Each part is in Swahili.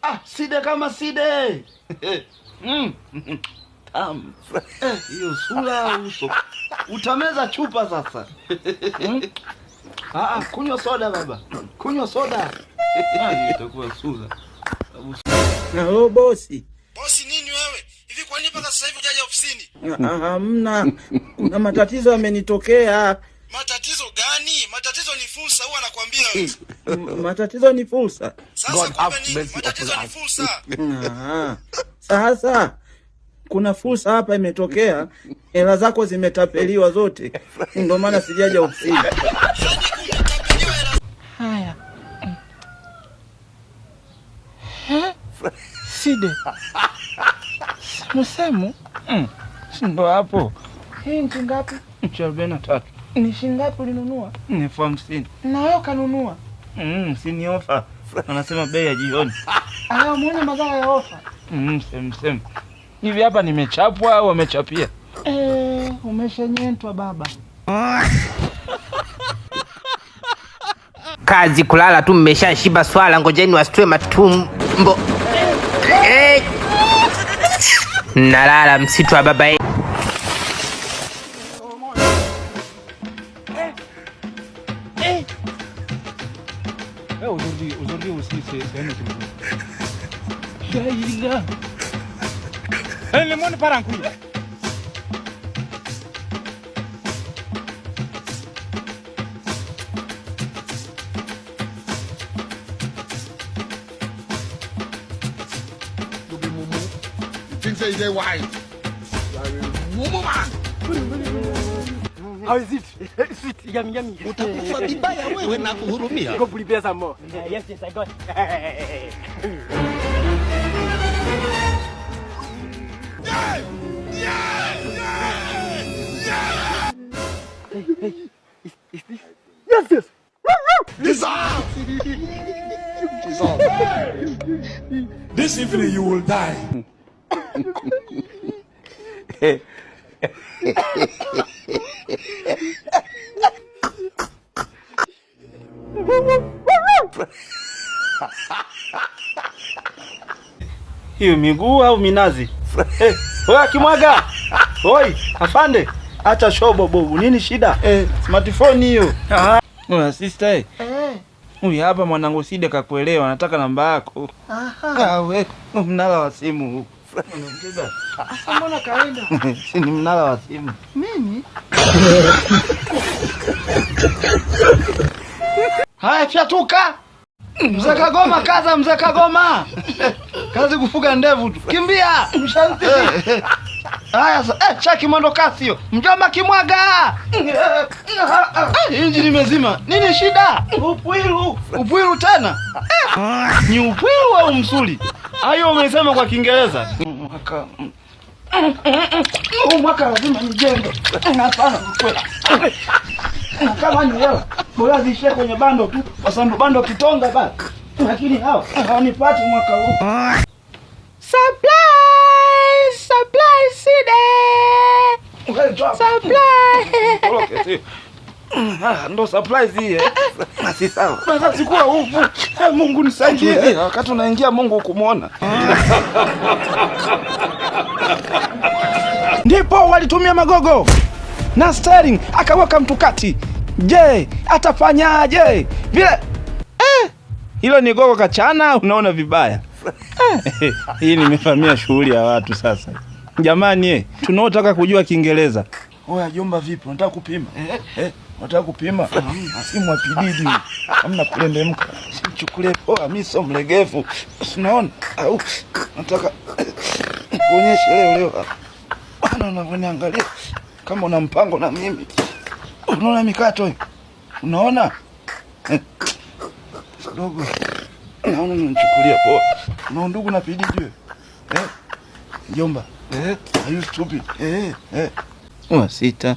Ah, Side kama Side. Tamu. Hiyo sura uso. Utameza chupa sasa. Ah, kunywa soda baba. Kunywa soda. Ah, itakuwa sura. Halo bosi. Bosi nini wewe? Hivi kwa nini mpaka sasa hivi hujaja ofisini? Hamna. Kuna matatizo yamenitokea. Matatizo gani? Matatizo ni fursa, huwa nakwambia wewe. Matatizo ni fursa. Sasa kumbe nini? Matatizo ni fursa. Sasa kuna fursa hapa imetokea, hela zako zimetapeliwa zote, ndio maana sijaja ofisini. Yaani umetapeliwa hela. Haya. Side. Semu. Ndo hapo. Hii ni ngapi? Nchi 43. Ni shilingi ngapi ulinunua? Ni 50,000. Na wewe ukanunua? Si ni ofa. Wanasema bei ya jioni. Ah, muone madhara ya ofa. Semu. Hivi hapa nimechapwa au wamechapia? Umeshenyentwa baba. Kazi kulala tu, mmeshashiba swala, ngojeni wasitue matumbo. Nalala msitu wa baba. Aujourd'hui aussi, c'est un autre jour. Le monde part en couille. You be mumu. You think say you wise. You are a mumu man. How is it? Sweet, yummy, yummy. Utakufa vibaya wewe na kuhurumia. Go prepare some more. Yes, yes, I got. Hey, hey, is this? Yes, yes. Jesus! Jesus. This evening you will die. Hiyo miguu au minazi? Wewe akimwaga. Oi, afande, acha shobo bobu. Nini shida? Smartphone hiyo. Oya sister. Huyu hapa mwanangu Side kakuelewa, anataka namba yako. Aha. We, mnala wa simu huu. Sasa mbona kaenda? Si ni mnala wa simu. Mimi? Haya, fyatuka. Mzee Kagoma, kaza mzee Kagoma. Kazi kufuga ndevu tu. Kimbia. Mshanti. Haya sasa, chaki mwendo kasi hiyo. Mjomba kimwaga. Injini imezima. Nini shida? Upwilu. Upwilu tena? Ni upwilu au msuli? Hayo umesema kwa Kiingereza. Mwaka. Huu mwaka lazima nijenge. Hapana kweli. Kama ni hela, bora ziishie kwenye bando tu, kwa sababu bando kitonga basi. Lakini hawa hawanipati mwaka huu. Surprise! Surprise, Side! Surprise! Ndo surprise hii. Si sawa. Sasa sikuwa hufu. Mungu nisaidie. Wakati unaingia Mungu kumuona. Ndipo walitumia magogo na Sterling akaweka mtukati. Je, atafanyaje? Vile hilo ni gogo kachana, unaona vibaya. Hii nimefamia shughuli ya watu sasa. Jamani, tunaotaka kujua Kiingereza. Oya jomba, vipi? Unataka kupima? Unataka kupima? Simu apididi. Hamna kulendemka. Simchukulie poa, mimi sio mlegevu. Unaona? Au nataka kuonyesha leo leo. Bwana unavyoniangalia kama una mpango na mimi. Unaona mikato hiyo? Unaona? Dogo. Naona unanichukulia poa. Una ndugu na pididi wewe? Jomba. Are you stupid? Wa 6,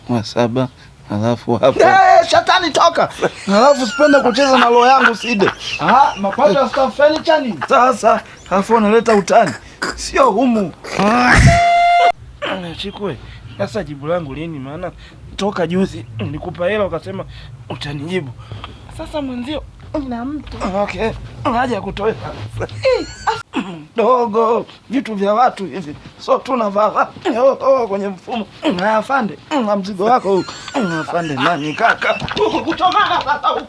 wa 7, alafu hapa. Shetani toka. Alafu sipende kucheza na roho yangu Side. Mapato ya Star Furniture ni sasa, alafu unaleta utani. Sio humu. Chikwe, sasa jibu langu lini? Maana toka juzi nilikupa hela ukasema utanijibu. Sasa mwenzio Na mtu. Okay. Haja kutoweka. Dogo, vitu vya watu hivi. So tunavaa oh, kwenye mfumo. Na afande, na mzigo wako huu. Afande nani kaka? Huku kuchomana sasa huku.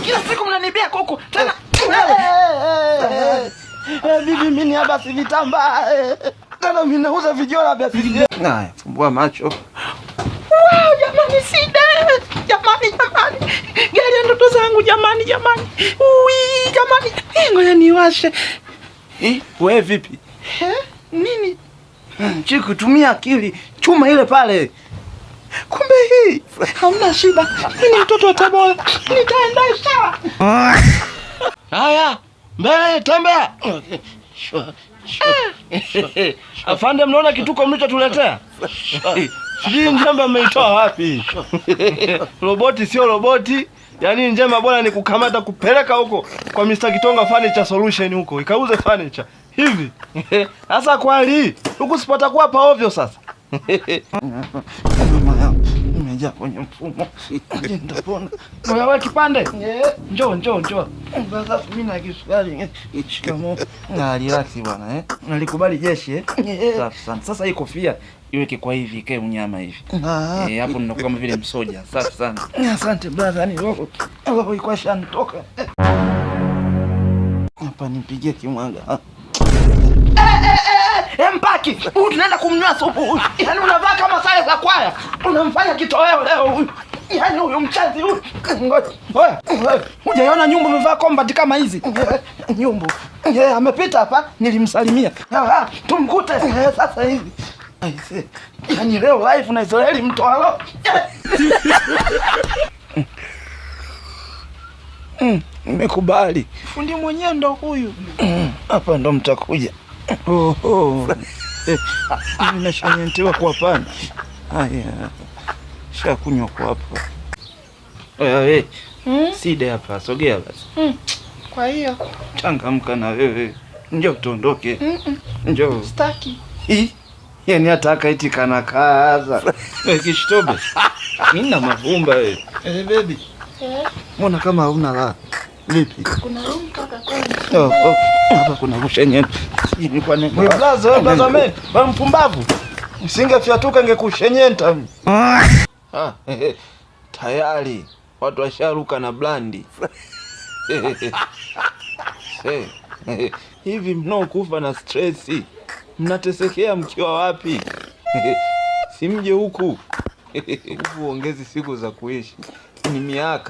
Kila siku mnanibia kuku. Tena Bibi mimi ni haba si vitambaa. Tena mimi nauza vijola vya sisi. Haya, fumbua macho. Wow, jamani sida. Jamani, jamani. Gari ya ndoto zangu jamani, jamani. Ui, jamani. Ngoja niwashe. Wewe vipi? Nini? Chiku, tumia akili. Chuma ile pale. Kumbe hii hamna shida. Mimi ni mtoto wa Tabora. Nitaendesha. Haya, mbele tembea. Afande, mnaona kituko mlichotuletea? Sijui njembe mmeitoa wapi? Roboti sio roboti. Yaani njema bora ni kukamata kupeleka huko kwa Mr. Kitonga Furniture Solution huko. Ikauze furniture. Hivi. Sasa kwa hali huku sipatakuwa pa ovyo sasa. Nimejaa kwenye mfumo. Nitapona. Wewe kipande. Njoo njoo njoo. Sasa mimi na kisukari. Shikamoo. Na relax bwana eh. Nalikubali jeshi eh. Safi sana. Sasa hii kofia iweke kwa hivi ikae unyama hivi. Hapo ninakuwa kama vile msoja. Safi sana. Asante brother, ni roho. Roho ilikuwa ishanitoka. Hapa nipigie kimwaga. Mpaki, huyu tunaenda kumnywa supu huyu. Yaani unavaa kama sare za kwaya. Unamfanya kitoweo leo huyu. Yaani huyu mchazi huyu. Ngoja. Oya, hujaiona nyumbu amevaa combat kama hizi? Nyumbu. Amepita hapa, nilimsalimia. Tumkute sasa hivi. Aise. Yaani leo live na Israeli mtoalo. Nimekubali. Fundi mwenyewe ndo huyu. Hapa ndo mtakuja. Oh, oh. Nimeshanyentiwa kwa pana. Haya. Shakunywa kwa hapo. Wewe. Sida hapa, sogea basi. Kwa hiyo Changamka na wewe. Njoo tuondoke. Njoo. sitaki. Yaani hata akaiti kana kaza. Wewe Kishtobe. Nina mavumba wewe. Baby. Mbona kama hauna raha? Vipi? Kuna room kaka kwani? Oh, oh. Hapa kuna kushenyenta. Nilikuwa ni Blaza, blaza mimi, wewe mpumbavu. Usingefyatuka ingekushenyenta. Tayari watu washaruka na blandi. Hivi mnaokufa na stresi mnatesekea mkiwa wapi? Simje huku. Huku ongezi siku za kuishi ni miaka.